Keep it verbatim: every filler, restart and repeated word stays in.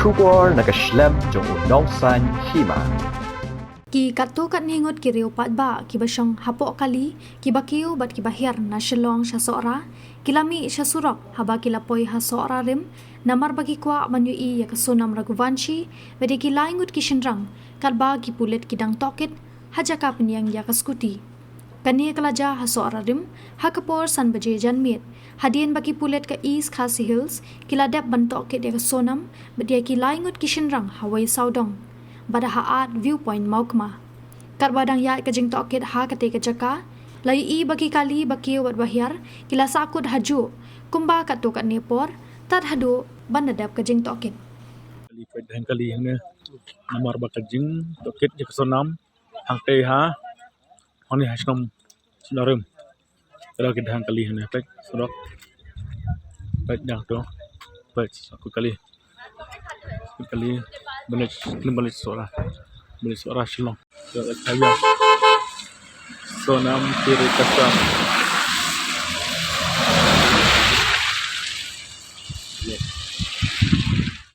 Khubor na ka shlem jong u Nongsaiñ Hima. Ki katto katne ngut ki riew paidbah kiba shong hapoh kali, kiba kiew bad kiba hiar na Shillong sha Sohra, ki la mih sha surok haba ki la poi ha Sohra rim, namar ba ki kwah ban ïohi ïa ka Sonam Raghuvanshi bad ïa ki lai ngut ki shynrang katba ki pulit ki dang tohkit ha jaka pynïeng ïa ka scooty. Kane ka la jia ha Sohra rim ha ka por san baje janmiet, hadien ba ki pulit ka East Khasi Hills ki la dep ban tohkit ïa ka Sonam bad ïa ki lai ngut ki shynrang ha Wei Sawdong bad ha Art View Point Mawkma. Katba dang ïaid ka jingtohkit ha katei ka jaka, la ïohi ba ki kali ba kiew bad ba hiar ki la sahkut hajuh kumba katto katne por tad haduh ban da dep ka jingtohkit. Kali, peit dang kali hangne, namar ba ka jingtohkit ïa ka Sonam hangtei ha, hangne ha shnong Sohra rim. Ka dang ki dang kali hangne, peit surok. Peit dang to. Peit sahkut kali. Sahkut kali. Balik, balik Sohra. Balik Sohra Shillong. Sonam Sri Kasam.